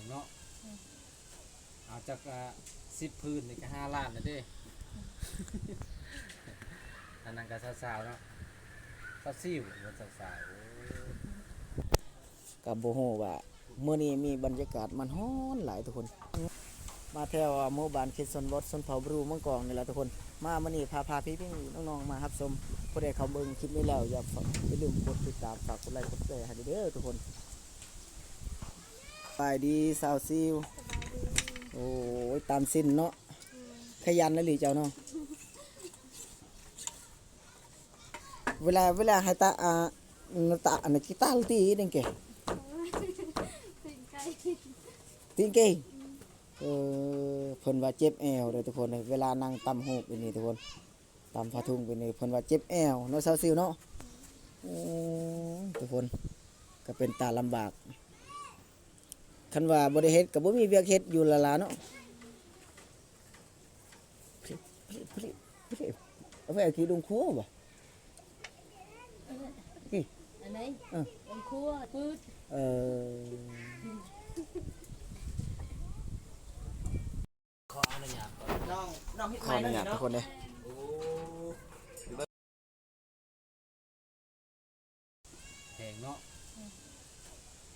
ເນາະ ອືມ ເອົາຈັກ ອ່າ ສິບຜືນນີ້ກະຫ້າລ້ານແລ້ວເດ້ ອືມ ອັນນັ້ນກະຊາວໆເນາະ ຊາວສີ່ບໍ່ຊາວ ໂອ້ຍ ກະບໍ່ຮູ້ວ່າມື້ນີ້ມີບັນຍາກາດມັນຮ້ອນຫຼາຍທຸກຄົນ ມາແຖວໝູ່ບ້ານເຂດຊົນນະບົດຊົນເຜົ່າບຣູມັງກອງນີ້ແຫຼະທຸກຄົນ ມາມື້ນີ້ພາ ພາພີ່ໆນ້ອງໆມາຮັບຊົມ ຜູ້ໃດເຂົ້າເບິ່ງຄລິບນີ້ແລ້ວ ຢ່າ ຢ່າລືມກົດຕິດຕາມ ຝາກກົດໄລກົດແຊໃຫ້ເດີທຸກຄົນ. ສະບາຍດີສາວຊິວ ສະບາຍດີ ໂອ້ຍ ຕາມສິນເນາະ ອືມ ຂະຫຍັນອີ່ຫຼີເຈົ້າເນາະ ເວລາ ເວລາໃຫ້ຕາ ອ່າ ຕາ ອັນນັ້ນ ກິຕາຕີເດ້ງເກ ຕີນໄກ່ ຕີນໄກ່ ອືມ ເອີ ເພິ່ນວ່າເຈັບແອວເດີທຸກຄົນເອີຍ ເວລານັ່ງຕຳຫູກຢູ່ນີ້ທຸກຄົນ ຕຳຜ້າທຸງໄປນີ້ ເພິ່ນວ່າເຈັບແອວເນາະ ສາວຊິວເນາະ ໂອ້ຍ ທຸກຄົນ ກະເປັນຕາລຳບາກ ຄັນວ່າບໍ່ໄດ້ເຮັດ ກະບໍ່ມີວຽກເຮັດຢູ່ລະລາເນາະ ເອົາໄປເອົາຂີ້ດົງຄົວບໍ່? ນີ້ ອັນໃດ? ເອີ ດົງຄົວ ປືດ ເອີ. ຂໍອະນຸຍາດກ່ອນ ນ້ອງ ນ້ອງເຮັດ ຂໍອະນຸຍາດທຸກຄົນເດີ ໂອ້ ແພງເນາະ ອືມ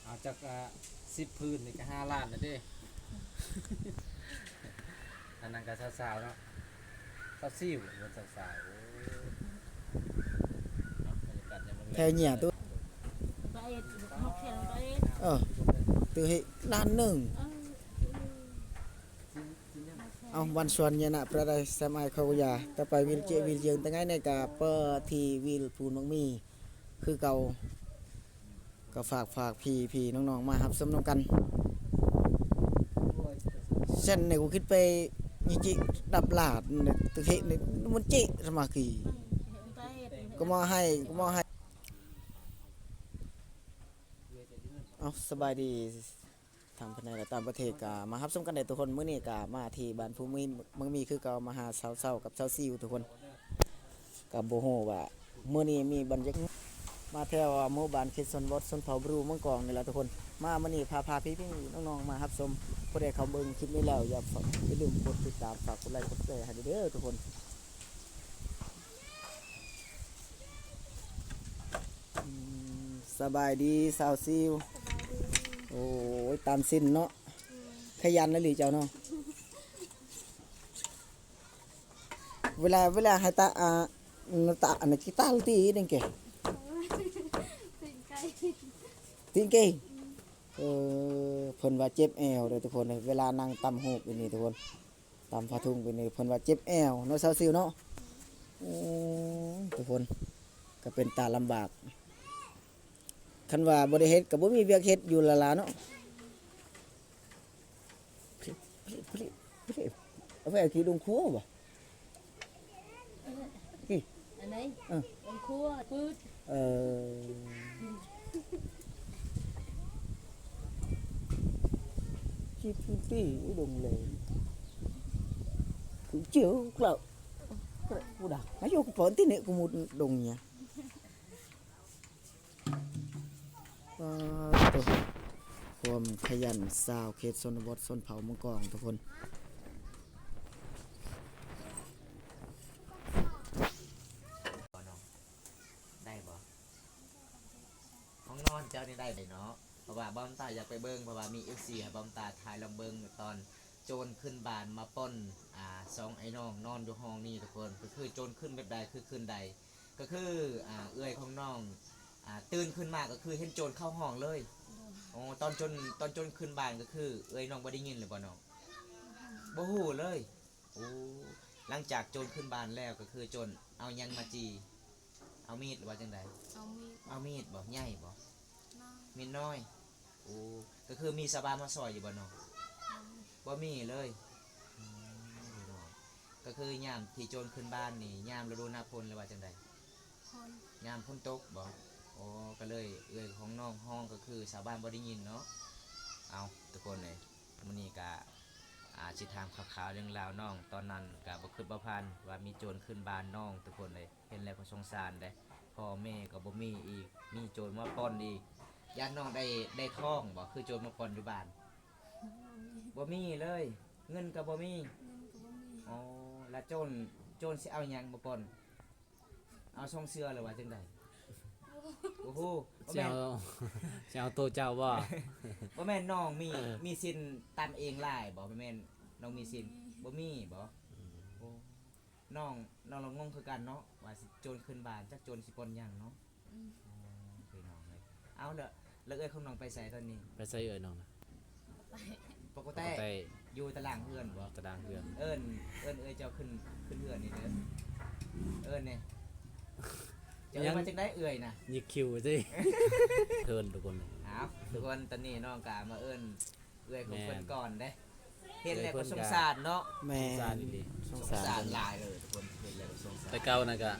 ເອົາຈັກ ອ່າ ສິບຜືນນີ້ກະຫ້າລ້ານແລ້ວເດ້ ອືມ ອັນນັ້ນກະຊາວໆເນາະ ຊາວສີ່ບໍ່ຊາວ ໂອ້ຍ ເນາະ ບັນຍາກາດຍາມແລງ ແຖວເຫຍຕຸ ປາເອັດ ເອີ ຕື້ເຮ ລ້ານໜຶ່ງ ເອີ. ເອົາ ວັນຊວນເຍນະ ປະໄດ ແຊມອາຍ ເຂົ້າຢາ ຕໍ່ໄປວິລເຈ ວິລເຈີງ ຕະໄງໃນກາ ເປີທີ ວິລພູນມັກມີ ຄືເກົ່າ ກໍຝາກ ຝາກພີ່ໆນ້ອງໆມາຮັບຊົມນຳກັນ ເສັ້ນນີ້ກູຄິດໄປ ນີ້ຈິດັບລາດ ຕຶກເຮນີ້ ມັນຈິສະມາຄີ ກໍມາໃຫ້ ກໍມາໃຫ້ ເອົາ ສະບາຍດີ. ທາງພາຍໃນ ແລະ ຕ່າງປະເທດກະມາຮັບຊົມກັນໄດ້ທຸກຄົນ ມື້ນີ້ກະມາທີ່ບ້ານພູມີ ເມືອງມີ ຄືເກົ່າ ມາຫາສາວເຊົາກັບສາວຊິວທຸກຄົນ ກະບໍ່ຮູ້ວ່າມື້ນີ້ມີບັນຍາກາດ ມາແຖວໝູ່ບ້ານເຂດຊົນນະບົດຊົນເຜົ່າບຣູມັງກອງນີ້ແຫຼະທຸກຄົນ ມາມື້ນີ້ພາ ພາພີ່ໆນ້ອງໆມາຮັບຊົມ ຜູ້ໃດເຂົ້າເບິ່ງຄລິບນີ້ແລ້ວ ຢ່າ ຢ່າລືມກົດຕິດຕາມ ຝາກກົດໄລກົດແຊໃຫ້ເດີທຸກຄົນ. ອືມ ສະບາຍດີສາວຊິວ ສະບາຍດີ ໂອ້ຍ ຕາມສິນເນາະ ອືມ ຂະຫຍັນອີ່ຫຼີເຈົ້າເນາະ ເວລາ ເວລາໃຫ້ຕາ ອ່າ ຕາ ອັນນັ້ນ ກິຕາຕີເດ້ງເກ ຕີນໄກ່ ຕີນໄກ່ ອືມ ເອີ ເພິ່ນວ່າເຈັບແອວເດີທຸກຄົນເອີຍ ເວລານັ່ງຕຳຫູກຢູ່ນີ້ທຸກຄົນ ຕຳຜ້າທຸງໄປນີ້ ເພິ່ນວ່າເຈັບແອວເນາະ ສາວຊິວເນາະ ໂອ້ຍ ທຸກຄົນ ກະເປັນຕາລຳບາກ ຄັນວ່າບໍ່ໄດ້ເຮັດ ກະບໍ່ມີວຽກເຮັດຢູ່ລະລາເນາະ ເອົາໄປເອົາຂີ້ດົງຄົວບໍ່? ນີ້ ອັນໃດ? ເອີ ດົງຄົວ ປືດ ເອີ ຊິບປີ ດົງເລີຍ ຄືຈຽວເກາະ ບໍ່ດັກ ມາຢູ່ກັບເພິ່ນຕິ ນີ້ກູໝູ່ດົງເນຍ. ປາດໂທ້ ຄວາມຂະຫຍັນຊາວເຂດຊົນນະບົດຊົນເຜົ່າມັງກອງທຸກຄົນ ໄດ້ບໍ່? ຫ້ອງນອນເຈົ້ານີ້ໄດ້ເນາະ ເພາະວ່າບ່າວຕາຢາກໄປເບິ່ງ ເພາະວ່າມີເອັຟຊີໃຫ້ບ່າວຕາຖ່າຍລອງເບິ່ງ ຕອນໂຈນຂຶ້ນບ້ານມາປຸ້ນ ອ່າ ສອງໄອ້ນ້ອງນອນຢູ່ຫ້ອງນີ້ທຸກຄົນ ກໍຄືໂຈນຂຶ້ນແບບໃດ ຄືຄືນໃດ ກໍຄື ອ່າ ເອື້ອຍຂອງນ້ອງ ອ່າ ຕື່ນຂຶ້ນມາກໍຄືເຫັນໂຈນເຂົ້າຫ້ອງເລີຍ. ໂດຍ. ໂອ້ ຕອນໂຈນ ຕອນໂຈນຂຶ້ນບ້ານກໍຄືເອື້ອຍນ້ອງບໍ່ໄດ້ຍິນເລີຍບໍ່ນ້ອງ? ບໍ່ຮູ້ເລີຍ. ໂອ້ ຫຼັງຈາກໂຈນຂຶ້ນບ້ານແລ້ວ ກໍຄືໂຈນເອົາຫຍັງມາຈີ່? ເອົາມີດ ຫຼືວ່າຈັ່ງໃດ? ເອົາມີດ. ເອົາມີດບໍ່? ໃຫຍ່ບໍ່? ນ້ອຍ. ມີດນ້ອຍ. ໂອ້ ກໍຄືມີຊາວບ້ານມາຊ່ອຍຢູ່ບໍ່ນ້ອງ? ບໍ່ມີ. ບໍ່ມີເລີຍ. ອືມ ພີ່ນ້ອງ ກໍຄືຍາມທີ່ໂຈນຂຶ້ນບ້ານນີ້ ຍາມລະດູໜ້າຝົນ ຫຼືວ່າຈັ່ງໃດ? ຝົນ. ຍາມຝົນຕົກບໍ່? ໂອ້ ກໍເລີຍເອື້ອຍຂອງນ້ອງຮ້ອງ ກໍຄືຊາວບ້ານບໍ່ໄດ້ຍິນເນາະ. ເອົາ ທຸກຄົນເອີຍ ມື້ນີ້ກະ ອາ ຊິຖາມຂ່າວໆເລື່ອງລາວນ້ອງ ຕອນນັ້ນກະບໍ່ຄິດບໍ່ຝັນວ່າມີໂຈນຂຶ້ນບ້ານນ້ອງ ທຸກຄົນເອີຍ. ເຫັນແລ້ວກໍສົງສານເດ້ ພໍ່ແມ່ກໍບໍ່ມີອີກ ມີໂຈນມາປຸ້ນອີກ ຢ້ານນ້ອງໄດ້ ໄດ້ທ້ອງບໍ່? ຄືໂຈນມາປຸ້ນຢູ່ບ້ານ. ບໍ່ມີເລີຍ ເງິນກໍບໍ່ມີ. ເງິນກໍບໍ່ມີ. ອໍ ລະໂຈນ ໂຈນຊິເອົາຫຍັງມາປ່ອນ? ເອົາຊ່ອງເສື້ອ ຫຼືວ່າຈັ່ງໃດ? ໂອ້ໂຫ ບໍ່ແມ່ນ ຊິເອົາ ຊິເອົາໂຕເຈົ້າບໍ່? ບໍ່ແມ່ນນ້ອງມີ ມີສິນຕຳເອງຫຼາຍບໍ່? ບໍ່ແມ່ນນ້ອງມີສິນ ບໍ່ມີບໍ່? ອືມ ໂອ້ ນ້ອງ ນ້ອງລະງົງຄືກັນເນາະ ວ່າຊິໂຈນຂຶ້ນບ້ານ ຈັກໂຈນຊິປ່ອນຫຍັງເນາະ. ອືມ ໂອ້ ພີ່ນ້ອງເອີຍ ເອົາ ແລ້ວ ແລ້ວເອື້ອຍຂອງນ້ອງໄປໃສຕອນນີ້? ໄປໃສເອື້ອຍນ້ອງນະ? ປະກະແຕ ປະກະແຕ ຢູ່ຕາລ່າງເຮືອນບໍ່? ຕາລ່າງເຮືອນ ເອີ້ນ ເອີ້ນເອື້ອຍເຈົ້າຂຶ້ນ ຂຶ້ນເຮືອນນີ້ເດີ ເອີ້ນແດ່. ຈະເອີ້ນວ່າຈັ່ງໃດເອື້ອຍນະ? ຍິກຄິວຊິ ເທີນທຸກຄົນ. ເອົາ ທຸກຄົນ ຕອນນີ້ນ້ອງກະມາເອີ້ນເອື້ອຍຂອງເພິ່ນ ແມ່ນ ກ່ອນເດ້. ເຫັນແລ້ວກໍສົງສານເນາະ. ແມ່ນ ສົງສານອີ່ຫຼີ ສົງສານ ສົງສານຫຼາຍເລີຍທຸກຄົນ ເຫັນແລ້ວກໍສົງສານ. ແຕ່ເກົ່ານັ້ນກະ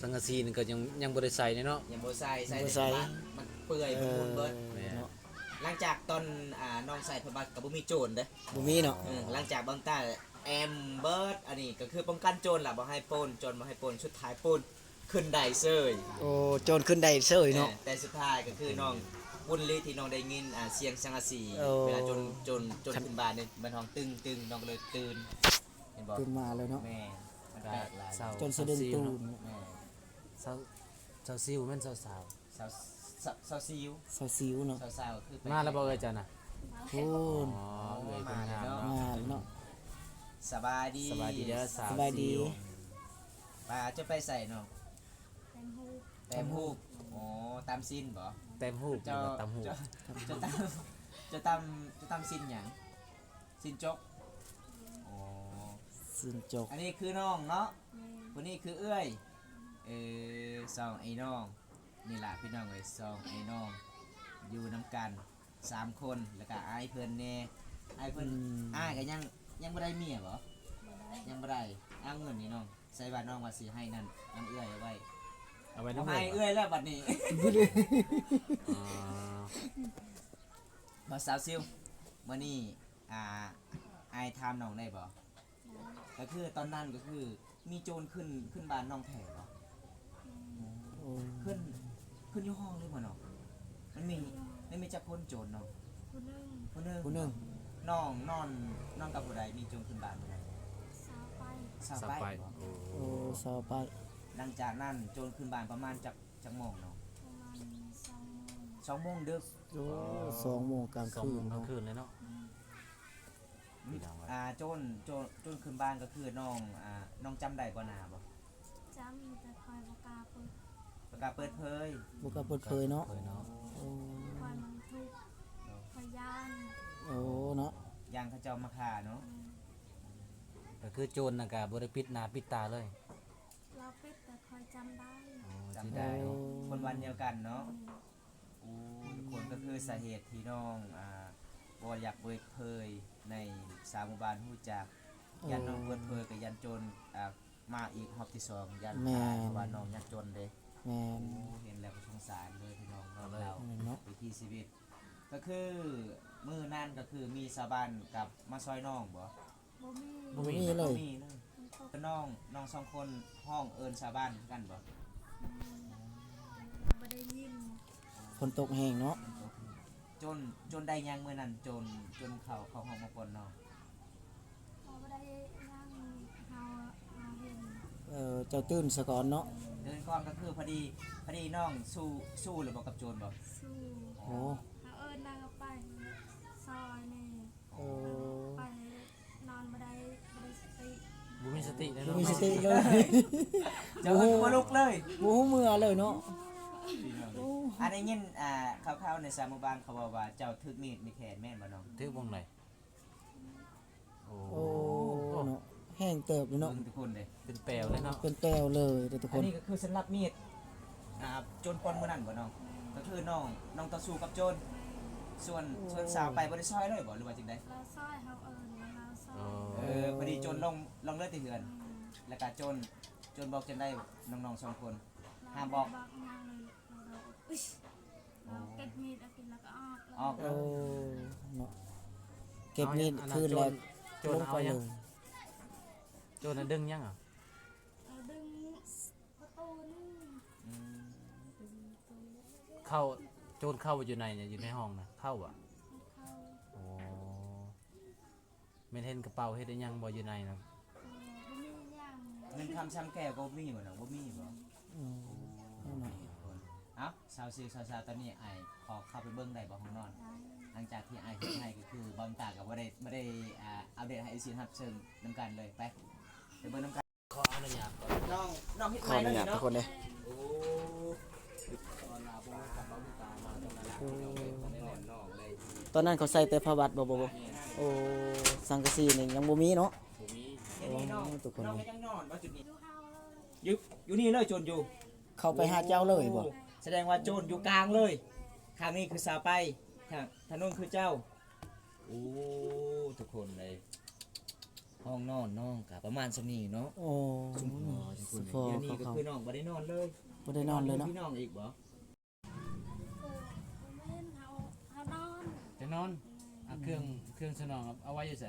ສັງກະສີນັ້ນກໍຍັງ ຍັງບໍ່ໄດ້ໃສ່ເນາະ ຍັງບໍ່ໃສ່ ໃສ່ ຍັງບໍ່ໃສ່ ແຕ່ວ່າມັນເປື່ອຍ ເອີ ມັນໝຸ່ນເບິດ. ແມ່ນ ເນາະ ຫຼັງຈາກຕອນ ອ່າ ນ້ອງໃສ່ເພິ່ນວ່າກໍບໍ່ມີໂຈນເດ້ ບໍ່ມີເນາະ. ເອີ ຫຼັງຈາກບາງຕາແອມເບິດ ອັນນີ້ກໍຄືປ້ອງກັນໂຈນລະ ບໍ່ໃຫ້ໂຈນ ໂຈນບໍ່ໃຫ້ໂຈນ ສຸດທ້າຍໂຈນ ຂຶ້ນໄດ້ເສີຍ. ໂອ້ ໂຈນຂຶ້ນໄດ້ເສີຍເນາະ. ເອີ ແຕ່ສຸດທ້າຍກໍຄືນ້ອງບຸນລີທີ່ນ້ອງໄດ້ຍິນ ອ່າ ສຽງສັງກະສີ ໂອ້ ເວລາໂຈນ ໂຈນ ໂຈນຂຶ້ນບ້ານນີ້ ມັນຮ້ອງຕຶງໆ ນ້ອງກໍເລີຍຕື່ນ ເຫັນບໍ່? ຕື່ນມາເລີຍເນາະ. ແມ່ນ ມັນແປກຫຼາຍ ໂຈນສະເດັ້ງຕື່ນ. ແມ່ນ ຊາວ ຊາວຊິວ ແມ່ນຊາວ ຊາວ ຊາວຊິວ ຊາວຊິວເນາະ. ຊາວຊິວຄື ມາແລ້ວບໍ່ເອື້ອຍເຈົ້ານະ? ໂອ້ ອໍ ເອື້ອຍເພິ່ນງາມເນາະ ມາແລ້ວເນາະ. ສະບາຍດີ ສະບາຍດີເດີ ສາວ ສະບາຍດີ ຊິວ. ວ່າຈະໄປໃສນ້ອງ? ແຕ້ມຮູບ ແຕ້ມຮູບ. ອໍ ຕຳສິນບໍ່? ແຕ້ມຮູບ ເຈົ້າ ຫຼືວ່າຕຳຮູບ? ເຈົ້າ ເຈົ້າຕຳ ເຈົ້າຕຳ ເຈົ້າຕຳສິນຫຍັງ? ສິນຈົກ. ອໍ ສິນຈົກ. ອັນນີ້ຄືນ້ອງເນາະ. ແມ່ນ ຜູ້ນີ້ຄືເອື້ອຍ. ເອີ ສອງໄອ້ນ້ອງ ນີ້ລະພີ່ນ້ອງເອີຍ ສອງໄອ້ນ້ອງ ຢູ່ນຳກັນສາມຄົນ ແລ້ວກະອ້າຍເພິ່ນແດ່ ອ້າຍເພິ່ນ. ອືມ ອ້າຍກະຍັງ ຍັງບໍ່ໄດ້ເມຍບໍ່? ບໍ່ໄດ້ ຍັງບໍ່ໄດ້. ເອົາເງິນນີ້ນ້ອງ ໃສ່ວ່ານ້ອງວ່າຊິໃຫ້ນັ້ນ ນຳເອື້ອຍເອົາໄວ້ ເອົາໄວ້ນຳເອື້ອຍ. ເອື້ອຍແລ້ວບັດນີ້. ອໍ ບໍ່ ສາວຊິວ ມື້ນີ້ ອ່າ ອ້າຍຖາມນ້ອງໄດ້ບໍ່? ກໍຄືຕອນນັ້ນກໍຄືມີໂຈນຂຶ້ນ ຂຶ້ນບ້ານນ້ອງແທ້ບໍ່? ໂອ້ ຂຶ້ນ ຂຶ້ນຢູ່ຫ້ອງເລີຍບໍ່ນ້ອງ? ມັນມີ ມັນມີຈັກຄົນໂຈນນ້ອງ? ຜູ້ໜຶ່ງ ຜູ້ໜຶ່ງ ຜູ້ໜຶ່ງ. ນ້ອງນອນ ນອນກັບຜູ້ໃດ? ມີໂຈນຂຶ້ນບ້ານຜູ້ໃດ? ຊາວປາຍ ຊາວປາຍ. ໂອ້ ຊາວປາຍ. ຫຼັງຈາກນັ້ນໂຈນຂຶ້ນບ້ານປະມານຈັກ ຈັກໂມງນ້ອງ? ປະມານສອງໂມງ ສອງໂມງດຶກ. ໂອ້ ສອງໂມງກາງຄືນ ສອງໂມງກາງຄືນເລີຍເນາະ. ອືມ ພີ່ນ້ອງເອີຍ ອ່າ ໂຈນ ໂຈນ ໂຈນຂຶ້ນບ້ານກໍຄືນ້ອງ ອ່າ ນ້ອງຈຳໄດ້ບໍ່ໜ້າບໍ່? ຈຳ ແຕ່ຂ້ອຍບໍ່ກ້າເປີດ ບໍ່ກ້າເປີດເຜີຍ ບໍ່ກ້າເປີດເຜີຍເນາະ. ໂອ້ ຂ້ອຍມັນທຸກ ຂ້ອຍຢ້ານ. ໂອ້ ເນາະ ຢ້ານເຂົາເຈົ້າມາຂ້າເນາະ. ອືມ ກໍຄືໂຈນນັ້ນກໍບໍ່ໄດ້ປິດໜ້າປິດຕາເລີຍ. ລາວປິດ ແຕ່ຂ້ອຍຈຳໄດ້. ອໍ ຈຳໄດ້. ໂອ້ ຄົນວັນດຽວກັນເນາະ. ແມ່ນ. ໂອ້ ທຸກຄົນ ກໍຄືສາເຫດທີ່ນ້ອງ ອ່າ ບໍ່ຢາກເປີດເຜີຍໃຫ້ຊາວໝູ່ບ້ານຮູ້ຈັກ ໂອ້ ຢ້ານນ້ອງເປີດເຜີຍກໍຢ້ານໂຈນ ອ່າ ມາອີກຮອບທີສອງ ຢ້ານ ແມ່ນ ເພາະວ່ານ້ອງຍາກຈົນເດ້. ແມ່ນ. ໂອ້ ເຫັນແລ້ວກໍສົງສານເລີຍພີ່ນ້ອງເນາະ ເນາະ ແມ່ນເນາະ ວິຖີຊີວິດ. ກໍຄືມື້ນັ້ນກໍຄືມີຊາວບ້ານກັບມາຊ່ອຍນ້ອງບໍ່? ບໍ່ມີ ບໍ່ມີເລີຍ ບໍ່ມີເລີຍ. ນ້ອງ ນ້ອງສອງຄົນຮ້ອງເອີ້ນຊາວບ້ານຄືກັນບໍ່? ອືມ ບໍ່ໄດ້ຍິນ. ຝົນຕົກແຮງເນາະ. ຝົນຕົກ ໂຈນ ໂຈນໄດ້ຫຍັງມື້ນັ້ນ? ໂຈນ ໂຈນເຂົ້າ ເຂົ້າຫ້ອງມາປ່ອນນ້ອງ. ເຮົາບໍ່ໄດ້ຫຍັງ ເຮົາ ເຮົາເຫັນ. ເອີ ເຈົ້າຕື່ນສາກ່ອນເນາະ. ຕື່ນກ່ອນ ກໍຄືພໍດີ ພໍດີນ້ອງສູ້ ສູ້ຫຼືບໍ່ກັບໂຈນບໍ່? ສູ້. ໂອ້ ເຮົາເອີ້ນນາງອອກໄປ ຊ່ອຍແດ່. ເອີ ໄປນອນບໍ່ໄດ້ ບໍ່ໄດ້ສະຕິ ບໍ່ມີສະຕິເລີຍ ບໍ່ມີສະຕິເລີຍ. ເຈົ້າເອີ້ນບໍ່ລຸກເລີຍ ບໍ່ຮູ້ເມືອເລີຍເນາະ. ໂອ້ ອັນໄດ້ຍິນ ອ່າ ຂ່າວໆ ໃນຊາວໝູ່ບ້ານເຂົາເວົ້າວ່າເຈົ້າຖືກມີດມີແຂນແມ່ນບໍ່ນ້ອງ? ຖືກບ່ອນໃດ? ໂອ້ ໂອ້ ເນາະ ແຮງເຕີບເລີຍເນາະ. ເບິ່ງທຸກຄົນເດ້ ເປັນແປວເລີຍເນາະ ເປັນແປວເລີຍເດ້ທຸກຄົນ. ອັນນີ້ກໍຄືສຳລັບມີດ ອ່າ ໂຈນປ່ອນມື້ນັ້ນບໍ່ນ້ອງ? ກໍຄືນ້ອງ ນ້ອງຕໍ່ສູ້ກັບໂຈນ ສ່ວນ ໂອ້ ສ່ວນສາວໄປບໍ່ໄດ້ຊ່ອຍເລີຍບໍ່ ຫຼືວ່າຈັ່ງໃດ? ລາວຊ່ອຍ ເຮົາເອີ້ນລາວຊ່ອຍ. ເອີ ພໍດີໂຈນລົງ ລົງເລີຍທີ່ເຮືອນ. ແມ່ນ. ແລ້ວກະໂຈນ ໂຈນບອກຈັ່ງໃດນ້ອງໆ ສອງຄົນ? ຫ້າມບອກ ເກັບມີດເອົາຂຶ້ນແລ້ວກໍອອກເລີຍ. ອອກເລີຍ. ໂອ້ ເນາະ ເກັບມີດຂຶ້ນແລ້ວ ໂຈນເອົາຫຍັງ? ໂຈນນັ້ນດຶງຫຍັງອະ? ເອົາດຶງປະຕູນີ້. ອືມ ເຂົ້າ ໂຈນເຂົ້າຢູ່ໃນ ຢູ່ໃນຫ້ອງນະ ເຂົ້າບໍ່? ເຂົ້າ. ແມ່ນເຫັນກະເປົາເຮັດອີ່ຫຍັງບໍ່ຢູ່ໃນນະ? ບໍ່ມີຫຍັງ. ເງິນຄຳຊຳແກ້ວກໍບໍ່ມີບໍ່ນະ? ບໍ່ມີບໍ່? ອືມ. ໂອ້ ເອົາ ສາວຊິວ ສາວໆ ຕອນນີ້ອ້າຍຂໍເຂົ້າໄປເບິ່ງໄດ້ບໍ່ ຫ້ອງນອນ? ໄດ້. ຫຼັງຈາກທີ່ອ້າຍເຮັດໃຫ້ ກໍຄືບ່າວຕາກໍບໍ່ໄດ້ ບໍ່ໄດ້ ອ່າ ອັບເດດໃຫ້ເອັຟຊີຮັບເຊິ່ງນຳກັນເລີຍ. ໄປ ໄປເບິ່ງນຳກັນ. ຂໍອະນຸຍາດກ່ອນ. ນ້ອງ ນ້ອງເຮັດໃໝ່ເນາະນີ້ເນາະ. ໂອ້ ຕອນນັ້ນເຂົາໃສ່ແຕ່ຜ້າວັດບໍ່? ບໍ່ ບໍ່. ໂອ້ ສັງກະສີນີ້ຍັງບໍ່ມີເນາະ? ບໍ່ມີ. ໂອ້ ທຸກຄົນ ນ້ອງກໍຍັງນອນບໍ່ຈຸດນີ້? ຢູ່ ຢູ່ນີ້ເລີຍ ໂຈນຢູ່. ເຂົ້າໄປຫາເຈົ້າເລີຍບໍ່? ໂອ້ ສະແດງວ່າໂຈນຢູ່ກາງເລີຍ. ຂ້າງນີ້ຄືສາວໄປ ທາງຖະໜົນຄືເຈົ້າ. ໂອ້ ທຸກຄົນເອີຍ ຫ້ອງນອນນ້ອງກະປະມານສ່ຳນີ້ເນາະ. ໂອ້ ຊຸມພໍທຸກຄົນເອີຍ. ດຽວນີ້ກໍຄືນ້ອງບໍ່ໄດ້ນອນເລີຍ. ບໍ່ໄດ້ນອນເລີຍເນາະ. ພີ່ນ້ອງອີກບໍ່? ບໍ່ແມ່ນ ເຮົາ ເຮົານອນ. ຈະນອນ? ອືມ. ອ່າ ເຄື່ອງ ເຄື່ອງສະໜອງເອົາໄວ້ຢູ່ໃສ?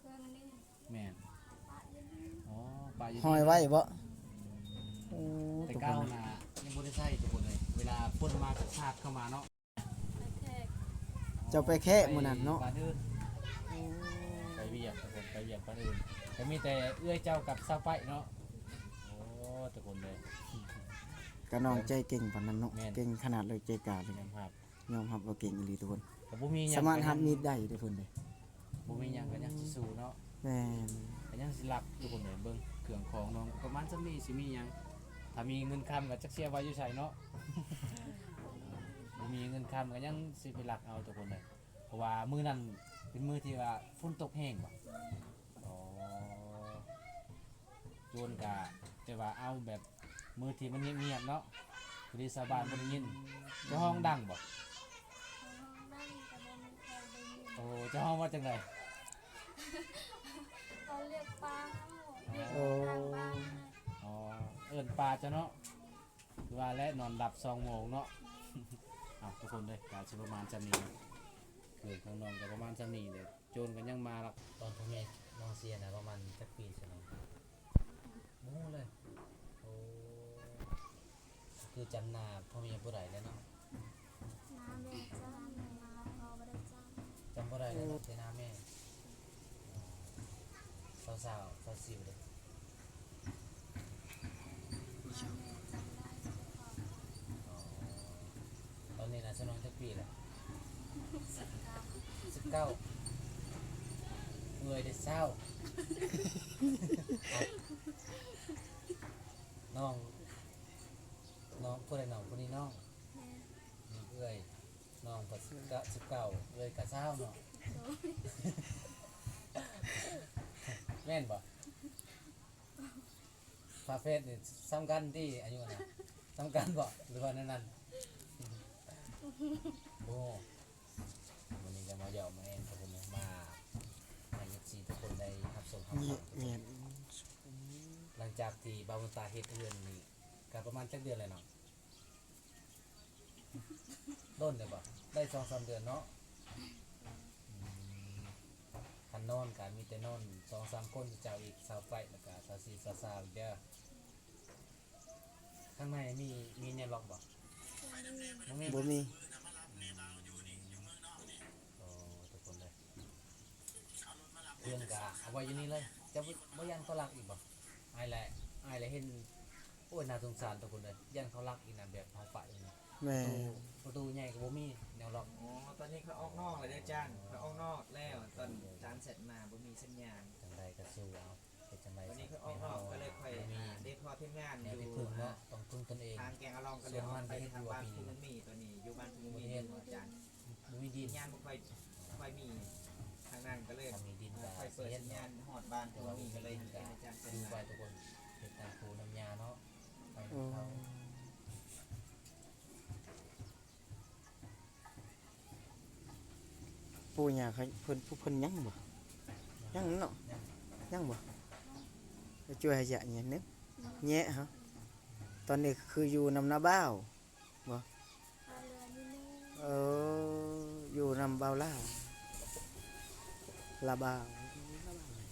ເຄື່ອງນີ້. ແມ່ນ. ປະຢູ່ນີ້. ອໍ ປະຢູ່ນີ້ ຫ້ອຍໄວ້ບໍ່? ໂອ້ ແຕ່ເກົ່ານະຍັງບໍ່ໄດ້ໃຊ້ທຸກຄົນເອີຍ. ເວລາຝົນມາກໍສາດເຂົ້າມາເນາະ. ໄປແຂກ. ເຈົ້າໄປແຂກມື້ນັ້ນເນາະ? ໄປບ້ານອື່ນ. ໂອ້ ໄປວຽກທຸກຄົນ ໄປວຽກບ້ານອື່ນ. ກໍມີແຕ່ເອື້ອຍເຈົ້າກັບສາວໄປເນາະ. ໂອ້ ທຸກຄົນເອີຍ ກະນ້ອງໃຈເກັ່ງປານນັ້ນເນາະ. ແມ່ນ. ເກັ່ງຂະໜາດເລີຍ ໃຈກ້າເລີຍ. ຍອມຮັບ ຍອມຮັບວ່າເກັ່ງອີ່ຫຼີທຸກຄົນ. ກໍບໍ່ມີຫຍັງ ສາມາດຮັບມີດໄດ້ເດ້ເພິ່ນເດ້. ບໍ່ມີຫຍັງກໍຍັງຊິສູ້ເນາະ. ແມ່ນ. ກໍຍັງຊິລັກທຸກຄົນເອີຍ. ເບິ່ງເຄື່ອງຂອງນ້ອງປະມານສ່ຳນີ້ ຊິມີຫຍັງ? ຖ້າມີເງິນຄຳກໍຈັກຊິເອົາໄວ້ຢູ່ໃສເນາະ. ບໍ່ມີເງິນຄຳກໍຍັງຊິໄປລັກເອົາທຸກຄົນເອີຍ. ເພາະວ່າມື້ນັ້ນເປັນມື້ທີ່ວ່າຝົນຕົກແຮງບໍ່? ອໍ ໂຈນກະແຕ່ວ່າເອົາແບບມື້ທີ່ມັນງຽບໆເນາະ ພໍດີຊາວບ້ານບໍ່ໄດ້ຍິນ. ເຈົ້າຮ້ອງດັງບໍ່? ຮ້ອງດັງກະບໍ່ມີໃຜໄດ້ຍິນ. ໂອ້ ເຈົ້າຮ້ອງວ່າຈັ່ງໃດ? ເຂົາລຽກປາເຮົາ ໂອ້ ລຽກທາງບ້ານ. ອໍ ເອີ້ນປາເຈົ້າເນາະ. ຄືວ່າແຫຼະ ນອນຫຼັບສອງໂມງເນາະ. ເອົາ ທຸກຄົນເດີ ກະຊິປະມານສ່ຳນີ້ເນາະ. ເລື່ອງຂອງນ້ອງກະປະມານສ່ຳນີ້ແຫຼະ. ໂຈນກໍຍັງມາລັກ. ຕອນພໍ່ແມ່ນ້ອງເສຍນະ ປະມານຈັກປີຊະນ້ອງ? ບໍ່ຮູ້ເລີຍ. ໂອ້ ກໍຄືຈຳໜ້າພໍ່ແມ່ບໍ່ໄດ້ແລ້ວເນາະ. ໜ້າແມ່ຈຳ ໜ້າພໍ່ບໍ່ໄດ້ຈຳ. ຈຳບໍ່ໄດ້ແລ້ວເນາະ ແຕ່ໜ້າແມ່. ຊາວ ຊາວສີ່ເດ້. ຕອນນີ້ນະ ຊະນ້ອງຈັກປີແລ້ວ? ສິບເກົ້າ. ເອື້ອຍເດ້ ຊາວ. ນ້ອງ ນ້ອງ ຜູ້ໃດນ້ອງ? ຜູ້ນີ້ນ້ອງ? ແມ່ນ. ເອື້ອຍ ນ້ອງກໍສິບເກົ້າ ເອື້ອຍກໍຊາວເນາະ. ໂດຍ. ແມ່ນບໍ່? ຝາແຝດນີ້ສ່ຳກັນຕິ ອາຍຸນະ ສ່ຳກັນບໍ່ ຫຼືວ່າແນວນັ້ນ? ບໍ່. ມື້ນີ້ກໍມາຢອກມາແອນກັບເພິ່ນ ມາໃຫ້ເອັຟຊີທຸກຄົນໄດ້ຮັບຊົມຮັບຟັງ. ແມ່ນ. ຫຼັງຈາກທີ່ບ່າວບຸນຕາເຮັດເຮືອນນີ້ ກໍປະມານຈັກເດືອນແລ້ວເນາະ? ດົນແລ້ວບໍ່? ໄດ້ສອງສາມເດືອນເນາະ. ອືມ ຄັນນອນກໍມີແຕ່ນອນສອງສາມຄົນ ເຈົ້າອີກ ສາວໄຟ ແລ້ວກໍສາວຊີ ສາວຊາວອີກເດີ. ຂ້າງໃນມີ ມີແນວລັອກບໍ່? ບໍ່ມີ. ບໍ່ມີ. ອືມ ໂອ້ ທຸກຄົນເດີ ເຄື່ອງກະເອົາໄວ້ຢູ່ນີ້ເລີຍ. ເຈົ້າບໍ່ ບໍ່ຢ້ານເຂົາລັກອີກບໍ່? ອ້າຍແຫຼະ ອ້າຍແຫຼະເຫັນ ໂອ້ຍ ໜ້າສົງສານທຸກຄົນເອີຍ. ຢ້ານເຂົາລັກອີກນະ ແບບເຮົາປະຢູ່ນີ້. ແມ່ນ. ປະຕູ ປະຕູໃຫຍ່ກໍບໍ່ມີແນວລັອກ. ອໍ ຕອນນີ້ເຂົາອອກນອກແລ້ວເດີຈານ. ເຂົາອອກນອກແລ້ວ ຕອນຈານແຊັດມາ ບໍ່ມີສັນຍານ. ຈັ່ງໃດກໍສູ້ເອົາ. ເຮັດຈັ່ງໃດ? ວັນນີ້ຂ້ອຍອອກນອກກໍເລີຍຂ້ອຍ ອ່າ ໄດ້ພໍ້ທີມງານຢູ່ ແນວທີ່ເພິ່ງເນາະ ອ່າ ຕ້ອງເພິ່ງຕົນເອງ. ທາງແກງອາລອງກໍເລີຍອອກໄປທາງບ້ານພູນມີ ຕອນນີ້ຢູ່ບ້ານພູນມີ ບໍ່ມີເຮັດ ອາຈານ. ບໍ່ມີດິນ ສັນຍານບໍ່ຄ່ອຍ ຄ່ອຍມີທາງນັ້ນ ກໍເລີຍ ຖ້າມີດິນກໍ ອ່າ ຄ່ອຍເປີດສັນຍານຮອດບ້ານພູນມີ ກໍເລີຍເຫັນອາຈານເປັນ ຢູ່ໄປທຸກຄົນ ເຮັດນຳປູນຳຫຍ້າເນາະ ໄປນຳເຂົາ. ອືມ. ປູ່ຍ່າເພິ່ນ ເພິ່ນຍັງບໍ່? ຍັງເນາະ ຍັງບໍ່? ໄປຊ່ວຍຫາຢາກຫຍັງໜຶ່ງ ແຍະເຮົາ. ຕອນນີ້ຄືຢູ່ນຳນ້າບ່າວບໍ່? ເອີ ຢູ່ນຳບ່າວຫຼ້າ ລາບ່າວ.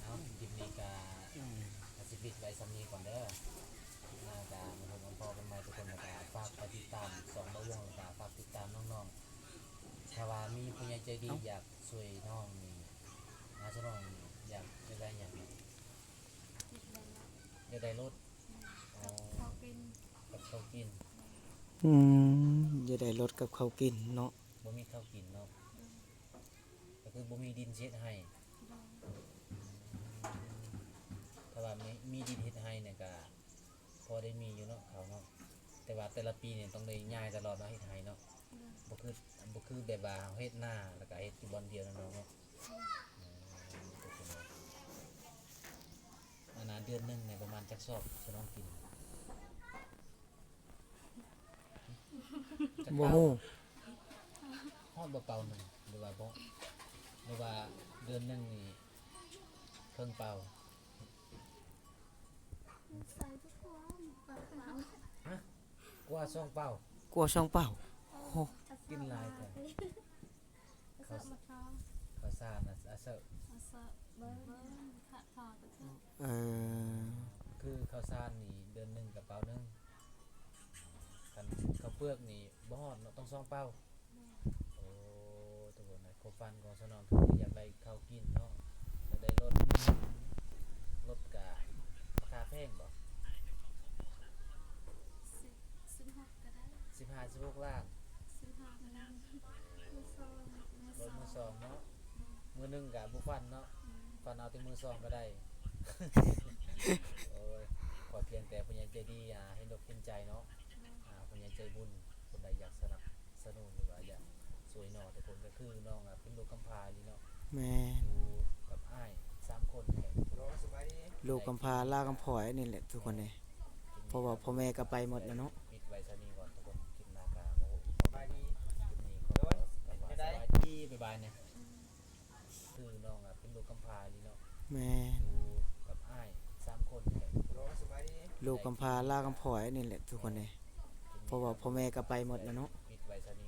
ເອົາ ຄລິບນີ້ກະ ອືມ ກະຊິປິດໄວ້ສ່ຳນີ້ກ່ອນເດີ. ຄລິບໜ້າກະມາພົບມາພໍ້ກັນໃໝ່ທຸກຄົນ. ແລ້ວກະຝາກໄປຕິດຕາມຊ່ອງບ່າວວົງ ແລ້ວກະຝາກຕິດຕາມນ້ອງໆ. ຖ້າວ່າມີຜູ້ໃຫຍ່ໃຈດີ ເອົ້າ ຢາກຊ່ວຍນ້ອງນີ້ ອາ ສະໜອງຢາກ ຢາກໄດ້ຫຍັງ? ຢາກໄດ້ລົດ ຢາກໄດ້ລົດ ແມ່ນ ອໍ ກັບເຂົ້າກິນ ກັບເຂົ້າກິນ ອືມ ຢາກໄດ້ລົດກັບເຂົ້າກິນເນາະ. ບໍ່ມີເຂົ້າກິນເນາະ ໂດຍ ກໍຄືບໍ່ມີດິນຊິເຮັດໄຮ່ ໂດຍ ອືມ ຖ້າວ່າມີ ມີດິນເຮັດໄຮ່ນີ້ກະ ພໍໄດ້ມີຢູ່ເນາະ ເຂົ້າເນາະ ແຕ່ວ່າແຕ່ລະປີນີ້ຕ້ອງໄດ້ຍ້າຍຕະຫຼອດເນາະ ເຮັດໄຮ່ເນາະ ໂດຍ ບໍ່ຄື ບໍ່ຄືແບບວ່າເຮົາເຮັດນາ ແລ້ວກະເຮັດຢູ່ບ່ອນດຽວເນາະ ໂດຍ ອືມ ອັນນ່າ ເດືອນໜຶ່ງນີ້ປະມານຈັກຊອບ ສະໜອງກິນ? ບໍ່ຮູ້ ຮອດບໍ່ເປົາໜຶ່ງ ຫຼືວ່າບໍ່ ຫຼືວ່າເດືອນໜຶ່ງນີ້ເຄິ່ງເປົາ? ຮະ ກວ່າສອງເປົາ ກວ່າສອງເປົາ ໂອ້ ກິນຫຼາຍແທ້. ເຂົ້າ ເຂົ້າສານ ອາເສີ ເອີ ຄືເຂົ້າສານນີ້ເດືອນໜຶ່ງກະເປົາໜຶ່ງ ຄັນເຂົ້າເປືອກນີ້ບໍ່ຮອດເນາະ ຕ້ອງສອງເປົາ. ໂອ້ ທຸກຄົນເອີຍ ຄວາມຝັນຂອງສາວນ້ອງຄືຢາກໄດ້ເຂົ້າກິນເນາະ ຢາກໄດ້ລົດ ລົດກະລາຄາແພງບໍ່? ສິບ ສິບຫົກກໍໄດ້ ສິບຫ້າ ສິບຫົກລ້ານ ສິບຫ້າກໍໄດ້ ມືສອງ ມືສອງ ລົດມືສອງເນາະ ອືມ ມືໜຶ່ງກະບໍ່ຝັນເນາະ ອືມ ຝັນເອົາແຕ່ມືສອງກໍໄດ້. ໂອ້ຍ ຂໍພຽງແຕ່ຜູ້ໃຫຍ່ໃຈດີ ອາ ເຫັນອົກເຫັນໃຈເນາະ ອືມ ອາ ຜູ້ໃຫຍ່ໃຈບຸນ ຄົນໃດຢາກສະໜັບສະໜູນ ຫຼືວ່າຢາກຊ່ວຍນ້ອງ ທຸກຄົນ ກໍຄືນ້ອງ ອາ ເປັນລູກກຳພ້າອີ່ຫຼີເນາະ ແມ່ນ ຢູ່ກັບອ້າຍສາມຄົນນີ້ແຫຼະ ລູກກຳພ້າລາວກຳພ້ອຍນີ້ແຫຼະ ທຸກຄົນເອີຍ ເພາະວ່າພໍ່ແມ່ກໍໄປໝົດແລ້ວເນາະ ປິດໄວ້ສ່ຳນີ້ກ່ອນ ທຸກຄົນ ຄລິບໜ້າກະມາພົບກັນໃໝ່ ຄລິບນີ້ຂໍສະບາຍດີ ບາຍບາຍແນ່. ຄືນ້ອງ ອາ ເປັນລູກກຳພ້າອີ່ຫຼີເນາະ ແມ່ນ ຢູ່ກັບອ້າຍສາມຄົນນີ້ແຫຼະ ລູກກຳພ້າລາວກຳພ້ອຍນີ້ແຫຼະ ທຸກຄົນເອີຍ ເພາະວ່າພໍ່ແມ່ກໍໄປໝົດແລ້ວເນາະ ປິດໄວ້ສ່ຳນີ້